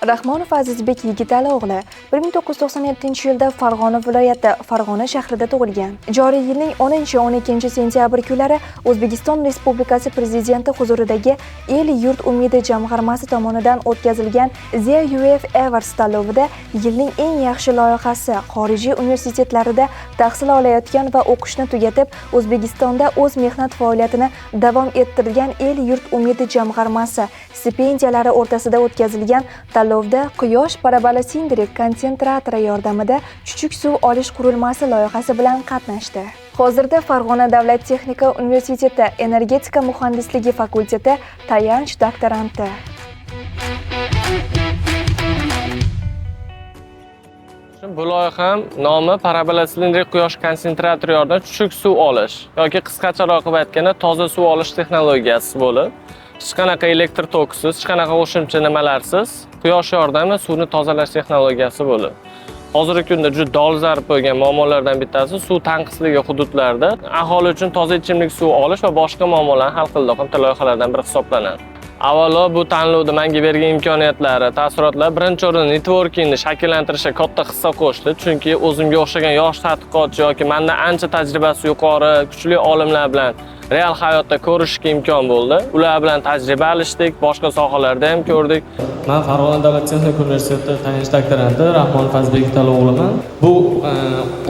Rahmonov Azizbek Yigitali o'g'li 1997-yilda Farg'ona viloyati Farg'ona shahrida tug'ilgan. Joriy yilning 10-12 sentyabr kunlari O'zbekiston Respublikasi Prezidenti huzuridagi El-yurt umidi jamg'armasi tomonidan o'tkazilgan The UF Awards tanlovida yilning eng yaxshi loyihasi xorijiy universitetlarida tahsil olayotgan va o'qishni tugatib, O'zbekistonda o'z mehnat faoliyatini davom ettirgan El-yurt umidi jamg'armasi stipendiyalari o'rtasida o'tkazilgan tanlovda quyosh parabola-silindrik konsentratori yordamida chuchuk suv olish qurilmasi loyihasi bilan qatnashdi. Hozirda Farg'ona davlat texnika universiteti energetika muhandisligi fakulteti tayanch doktoranti. Bu loyiham nomi parabola-silindrik quyosh konsentratori yordamida chuchuk suv olish yoki qisqacharoq qilib aytganda toza suv olish texnologiyasi bo'lib, hech qanaqa elektr toksiz, hech qanaqa qo'shimcha nimalarsiz quyosh yordamida suvni tozalash texnologiyasi bo'lib, hozirgi kunda juda dolzarb bo'lgan muammolardan bittasi suv tanqisligi hududlarda aholi uchun toza ichimlik suv olish va boshqa muammolarni hal qiladigan bitta loyihalardan biri hisoblanadi. Avvalo bu tanlovda menga bergan imkoniyatlari, taassurotlar birinchi o'rinda networkingni shakllantirishga katta hissa qo'shdi. Chunki o'zimga o'xshagan yosh tadqiqotchi yoki mendan ancha tajribasi yuqori, kuchli olimlar bilan real hayotda ko'rishishga imkon bo'ldi. Ular bilan tajriba alishdik, boshqa sohalarda ham ko'rdik. Men Farg'ona davlat texnika universiteti tayanch doktoranti Rahmonov Azizbek Yigitali o'g'liman. Bu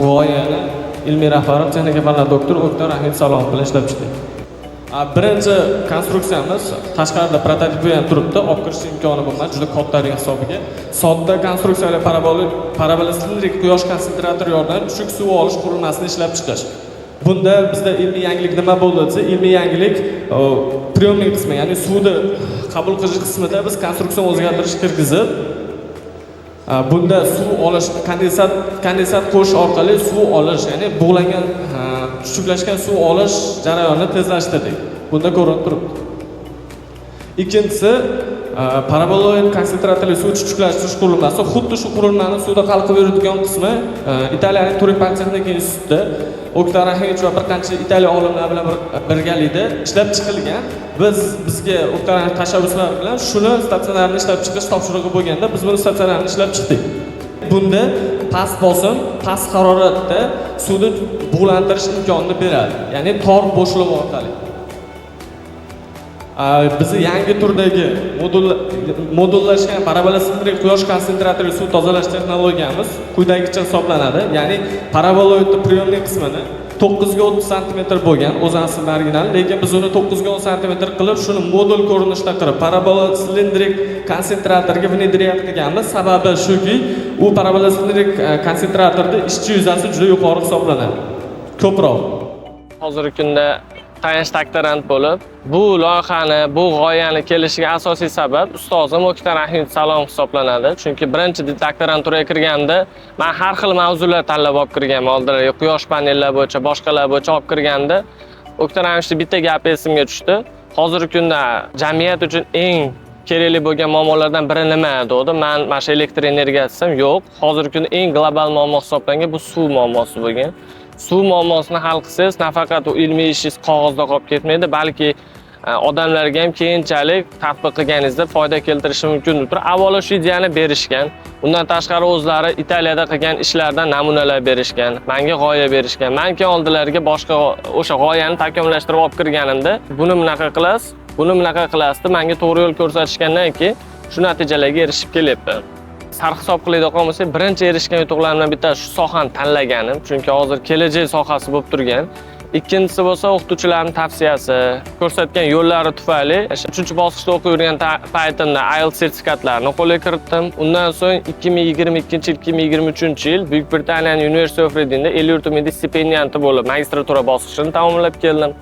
g'oyani ilmiy rahbarim texnika fanlar doktori O'ktam Rahmat Salomov bilan ishlab chiqdik. Birinchi konstruksiyamiz tashqarida prototipi ham turibdi, olib kirish imkoni bo'lmadi, juda kattaligi hisobiga. Sodda konstruksiyali parabola-silindrik quyosh konsentratori yordamida chuchuk suv olish qurilmasini ishlab chiqish. Bunda bizda ilmiy yangilik nima bo'ldi desa, ilmiy yangilik priyomnik qismi, ya'ni suvni qabul qilish qismida biz konstruksiyani o'zgartirish kirgizib, bunda suv olish, kondensat qo'shish orqali suv olish, ya'ni bug'langan, chuchuklashgan suv olish jarayonini tezlashtirdik. Bunda ko'rinib turibdi. Ikkinchisi, paraboloid konsentratorli suv chuchuklashtirish qurilmasi. Xuddi shu qurilmani suvda qalqib yuradigan qismi Italiyaning Turin Politexnika institutida O'ktam Rahimovich va bir qancha Italiya olimlari bilan birgalikda ishlab chiqilgan. Bizga O'ktam Rahimovich tashabbuslari bilan shuni statsionarni ishlab chiqish topshirig'i bo'lganda biz buni statsionarni ishlab chiqdik. Bunda past bosim, past haroratda suvni bug'lantirish imkonini beradi, ya'ni tor bo'shliq orqali. Bizni yangi turdagi modullashgan parabola-silindrik quyosh konsentratorli suv tozalash texnologiyamiz quyidagicha hisoblanadi. Ya'ni paraboloidni priyomnik qismini to'qqizga o'ttiz santimetr bo'lgan, o'zi aslida original, lekin biz uni to'qqizga o'n santimetr qilib, shuni modul ko'rinishda qilib, parabola-silindrik konsentratorga внедрять qilganmiz. Sababi shuki, u parabola-silindrik konsentratorda ishchi yuzasi juda yuqori hisoblanadi. Ko'proq. Hozirgi kunda tayanch doktorant bo'lib, bu loyihani, bu g'oyani kelishiga asosiy sabab ustozim O'ktam Rahimov Salom hisoblanadi. Chunki birinchi doktoranturaga kirganda men har xil mavzular tanlab olib kirganman. Oldinlari quyosh panellari bo'yicha, boshqalar bo'yicha olib kirganda O'ktam Rahimovning bitta gapi esimga tushdi. Hozirgi kunda jamiyat uchun eng kerakli bo'lgan muammolardan biri nima dedi? Men mana shu elektr energiyasi desam, yo'q. Hozirgi kunda eng global muammo hisoblangan bu suv muammosi bo'lgan. Suv muammosini hal qilsangiz, nafaqat u ilmiy ishingiz qog'ozda qolib ketmaydi, balki odamlarga ham keyinchalik tatbiq qilganingizda foyda keltirishi mumkin deb turib, avvalo shu ideyani berishgan. Undan tashqari o'zlari Italiyada qilgan ishlardan namunalar berishgan, menga g'oya berishgan. Men keyin oldilariga boshqa o'sha g'oyani takomillashtirib olib kirganimda, buni bunaqa qilasiz, buni bunaqa qilasiz deb menga to'g'ri yo'l ko'rsatishgandan keyin shu natijalarga erishib kelyapman. Sarhisob qiladigan bo'lsak, birinchi erishgan yutuqlarimdan bittasi shu sohani tanlaganim, chunki hozir kelajak sohasi bo'lib turgan. Ikkinchisi bo'lsa o'qituvchilarning tavsiyasi, ko'rsatgan yo'llari tufayli 3-bosqichda o'qib yurgan paytimda IELTS sertifikatlarini qo'lga kiritdim. Undan so'ng ikki ming yigirma ikkinchi yil, ikki ming yigirma uchinchi yil Buyuk Britaniyaning University of Readingda El-yurt umidi stipendianti bo'lib magistratura bosqichini tamomlab keldim.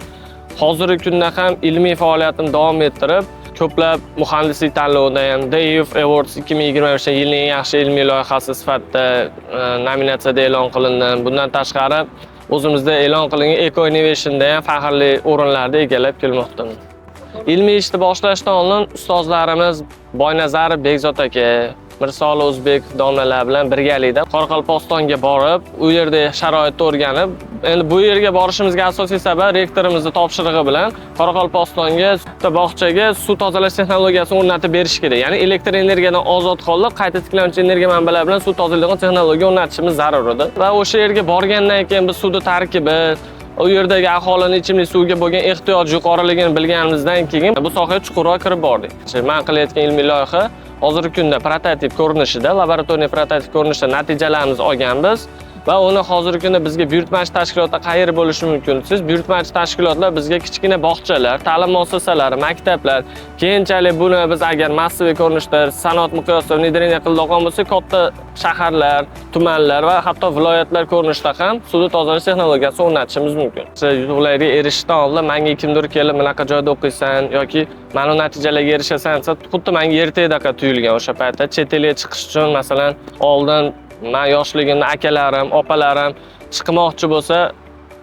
Hozirgi kunda ham ilmiy faoliyatimni davom ettirib, ko'plab muhandislik tanlovida ham The EF Awards ikki ming yigirma beshinchi yilning eng yaxshi ilmiy loyihasi sifatida nominatsiyada e'lon qilindim. Bundan tashqari o'zimizda e'lon qilingan Eco Innovationda ham faxrli o'rinlarni egallab kelmoqdamiz. Ilmiy ishni boshlashdan oldin ustozlarimiz Boynazarov Bekzod aka, Mirsoli O'zbek domlalar bilan birgalikda Qoraqalpog'istonga borib, u yerda sharoitni o'rganib, endi bu yerga borishimizga asosiy sabab rektorimizni topshirig'i bilan Qoraqalpog'istonga bitta bog'chaga suv tozalash texnologiyasini o'rnatib berish kerak. Ya'ni elektr energiyadan ozod holda qayta tiklanuvchi energiya manbalari bilan suv tozalaydigan texnologiya o'rnatishimiz zarur edi. Va o'sha yerga borgandan keyin biz suvni tarkibi, u yerdagi aholini ichimlik suvga bo'lgan ehtiyoj yuqoriligini bilganimizdan keyin bu sohaga chuqurroq kirib bordik. Man qilayotgan ilmiy loyiha hozirgi kunda prototip ko'rinishida, laboratoriya prototip ko'rinishida natijalarimizni olganmiz va uni hozirgi kunda bizga buyurtmachi tashkilotlar qayerda bo'lishi mumkin? Siz buyurtmachi tashkilotlar bizga kichkina bog'chalar, ta'lim muassasalari, maktablar, keyinchalik buni biz agar massaviy ko'rinishda sanoat miqyosida внедрение qiladigan bo'lsak, katta shaharlar, tumanlar va hatto viloyatlar ko'rinishida ham suvni tozalash texnologiyasini o'rnatishimiz mumkin. O'sha yutuqlarga erishishdan oldin menga kimdir kelib bunaqa joyda o'qiysan yoki mana bu natijalarga erishasan desa, xuddi menga ertakdaqa tuyulgan o'sha paytda. Chet elga chiqish uchun, masalan, oldin man yoshligimda akalarim, opalarim chiqmoqchi bo'lsa,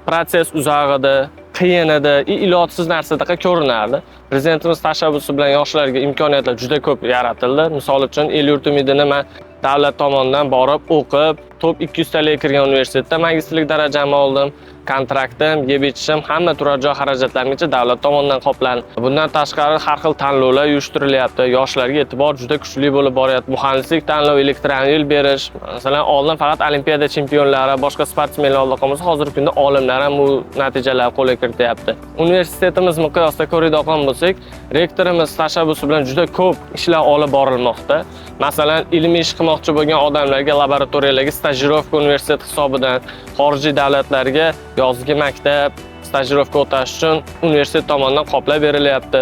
protsess uzoq edi, qiyin edi, ilojsiz narsadaqa ko'rinardi. Prezidentimiz tashabbusi bilan yoshlarga imkoniyatlar juda ko'p yaratildi. Misol uchun, el yurt umidini man davlat tomonidan borib o'qib, top 200 talik kirgan universitetda magistrlik darajamni oldim. Kontraktim, yeb ichishim, hamma turar joy xarajatlarimgacha davlat tomonidan qoplandi. Bundan tashqari har xil tanlovlar uyushtirilyapti. Yoshlarga e'tibor juda kuchli bo'lib boryapti. Muhandislik tanlovi, elektromobil berish, masalan, oldin faqat olimpiada chempionlari, boshqa sportsmenlar oldi qolmasa, hozirgi kunda olimlar ham bu natijalarni qo'lga kirityapti. Universitetimiz miqyosida ko'radigan bo'lsak, rektorimiz tashabbusi bilan juda ko'p ishlar olib borilmoqda. Masalan, ilmiy ish qilmoqchi bo'lgan odamlarga laboratoriyalarga stajirovka universitet hisobidan, xorijiy davlatlarga yozgi maktab, stajirovka o'tash uchun universitet tomonidan qoplab berilyapti.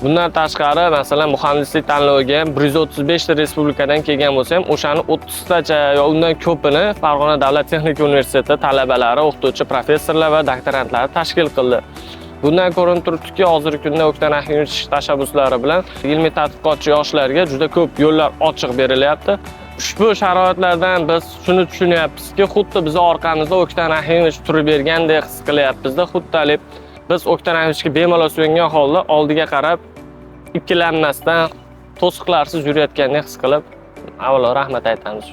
Bundan tashqari, masalan, muhandislik tanloviga ham 135 ta respublikadan kelgan bo'lsa ham, o'shani 30 tacha yo undan ko'pini Farg'ona davlat texnika universiteti talabalari, o'qituvchi, professorlar va doktorantlari tashkil qildi. Bundan ko'rinib turibdiki, hozirgi kunda O'ktam Rahimovich tashabbuslari bilan ilmiy tadqiqotchi yoshlarga juda ko'p yo'llar ochiq berilyapti. Ushbu sharoitlardan biz shuni tushunyapmizki, xuddi bizni orqamizda O'ktam Rahimovich turib bergandek his qilyapmiz-da, xuddi biz O'ktam Rahimovichga bemalol suyangan holda oldiga qarab ikkilanmasdan, to'siqlarsiz yurayotgandek his qilib, avvalo rahmat aytamiz.